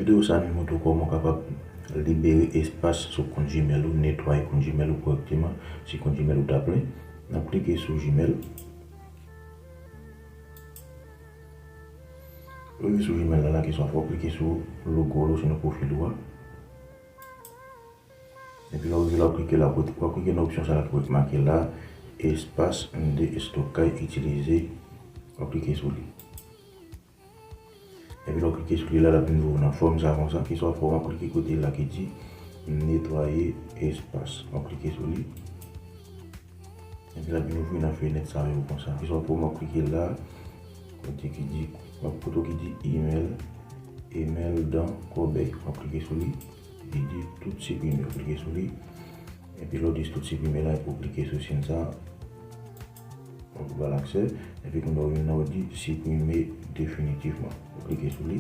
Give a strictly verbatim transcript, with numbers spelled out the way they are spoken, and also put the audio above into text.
Videyo sa a nou montre w kòman w kapab libere espas sou kont Gmail ou, netwaye kont Gmail ou kòrèkteman si kont Gmail ou ta plen. N ap klike sou Gmail. Lè w rive sou Gmail la, la keswa fò w klike sou logo l ou sinon pwofil ou a. Epi lè w rive la, w klike la, w ap klike nan opsyon sa la ki make la, espas de stockage utilisé. W ap klike sou li. Epi lè w klike sou li la, l ap vin voye w nan fòm sa konsa. Keswa fò w ap klike kote la ki di netwaye espas. W ap klike sou li. Epi l ap vin ouvri nan fenèt sa yo konsa. Keswa fò w ap klike la, kote ki di, kote ki di email, email dans corbeille. W ap klike sou li. Li di tout siprime. W ap klike sou li. Epi lè w di tout siprime la, epi w klike sou siy sa. Ou ba l aksè, epi kounye a w vin nan w di siprime definitivman. Ou klike sou li.